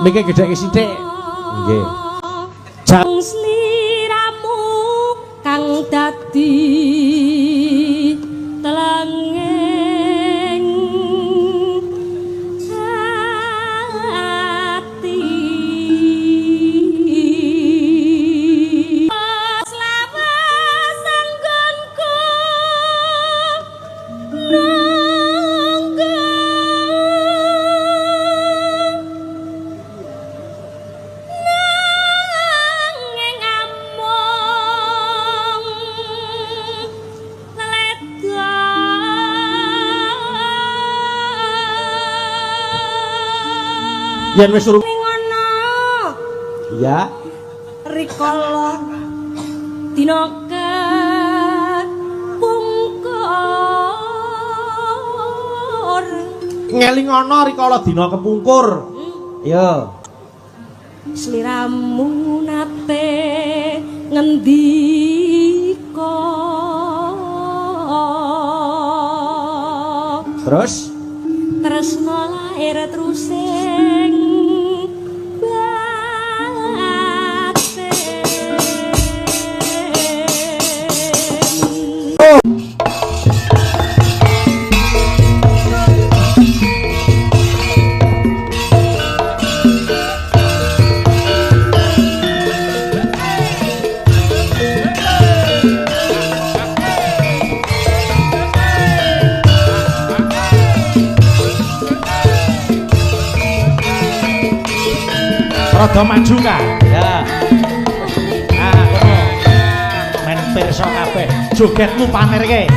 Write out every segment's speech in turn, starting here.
Mike gedheke sithik. Nggih. Sliramu kang dadi telenging ati. Slawas anggonku nunggu nanging amung ledo. Yen wis urung Ngono iya. Rikala dina kepungkur. Ngelingono rikala dina kepungkur. Iya. Sliramu nate ngendika. Terus tresna lair trusing batin. Rada maju ka. Ya. Ah, kono. Men pirsa kabeh. Jogetmu pamerke.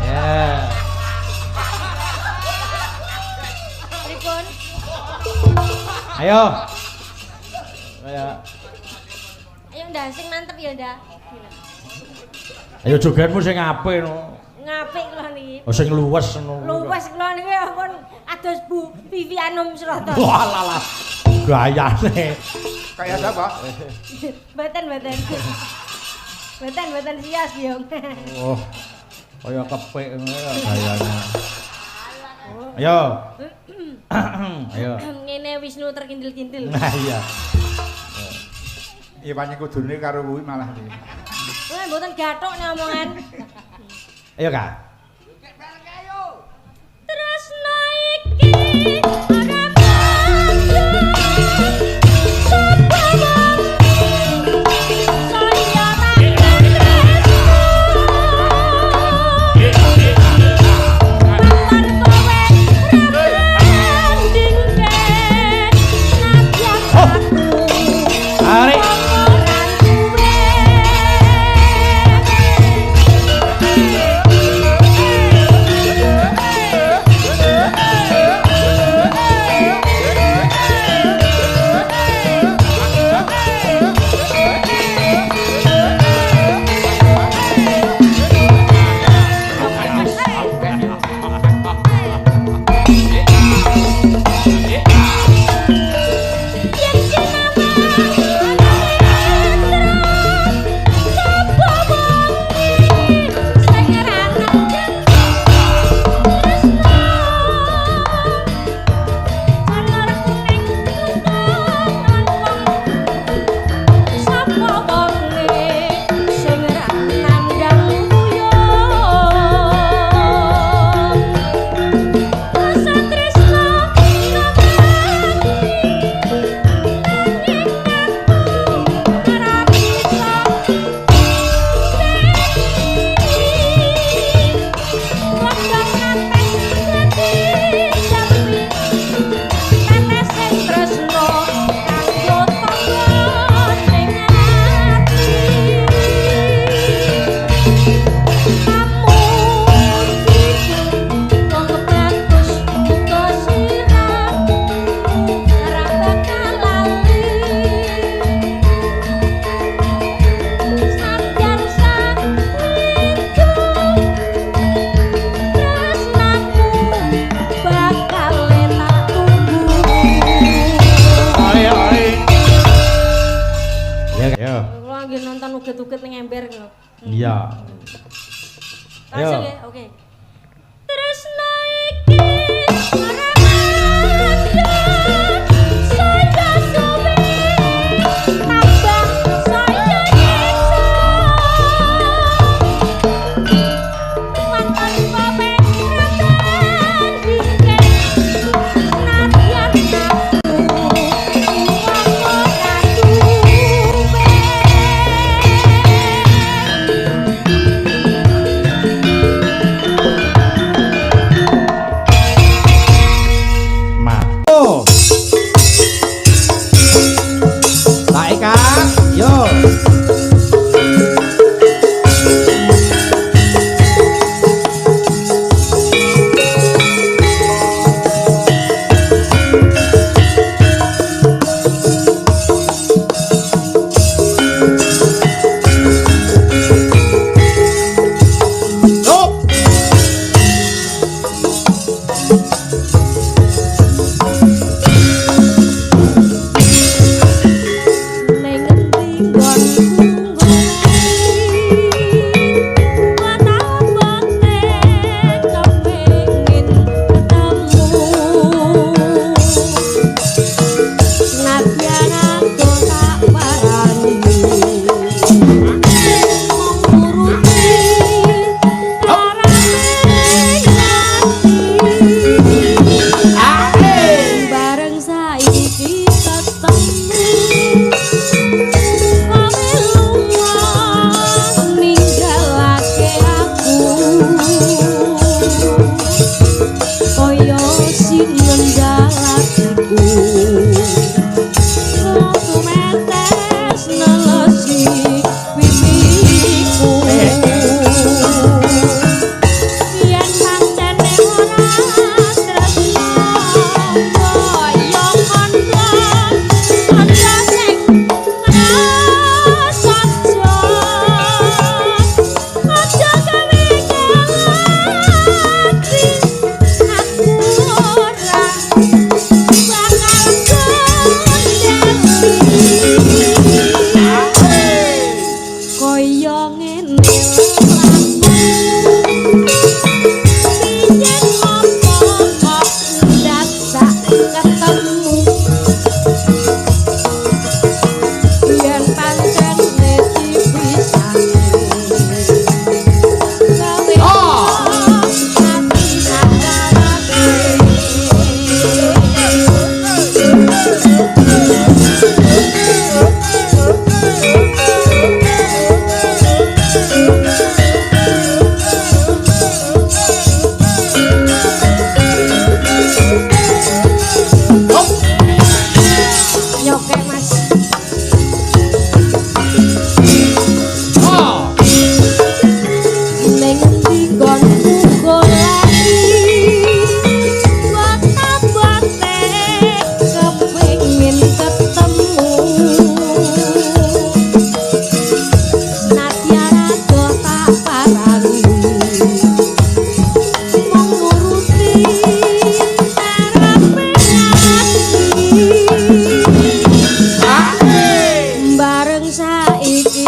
Ya. Pripun? Ayo. Ayo. Ayo ndak sing mantep ya ndak. Ayo jogetmu sing apik no. Ngapik kula niki. Oh sing luwes ngono. Luwes kula niki ampun ados Bu Vivi Anum Sroto. Walah. Gayane. Kayak siapa? Mboten mboten. Mboten mboten sias, Byung. Oh. Kaya kepik ngono ya gayane. Ayo. Ayo. Ngene Wisnu terkindil-kindil. Nah iya. Iya pancen kudune karo kuwi malah iki. Wah, mboten gathuk nek omongan. Ayo, Kak. Tresna iki ora pantes. Sapa wong saya tak tresno. Latar kowe ra bandingke nadyan aku Tarik. ora duwe. nggih nonton uget-uget ning ember ngono. Iya. Langsung ya, oke. Tresno iki ora saya suwe tambah saya nyiksa. Mantan papen ratan bingkai nadyan aku wong ora duwe. Ma. Oh. Tak Eka, yo. Yo. Ning ngendi nggonku goleki watabote kepengin ketemu nadyan aku tak parani mung nuruti karepe ati bareng saiki ketemu kowe lunga ninggalake aku kaya sinendalatiku tumetes nelesi pipiku yen pancene ora tresno kaya kandha kandha sing prasaja aja gawe ati aku ora bakal kendeli kaya ngene laku piye apa kok dadak ketemu yen pancene dipisahke gawe ati sarawate. Nyoke Mas. Ning ngendi nggonku goleki watabote kepengin ketemu nadyan ado tak parani mung nuruti karepe ati bareng saiki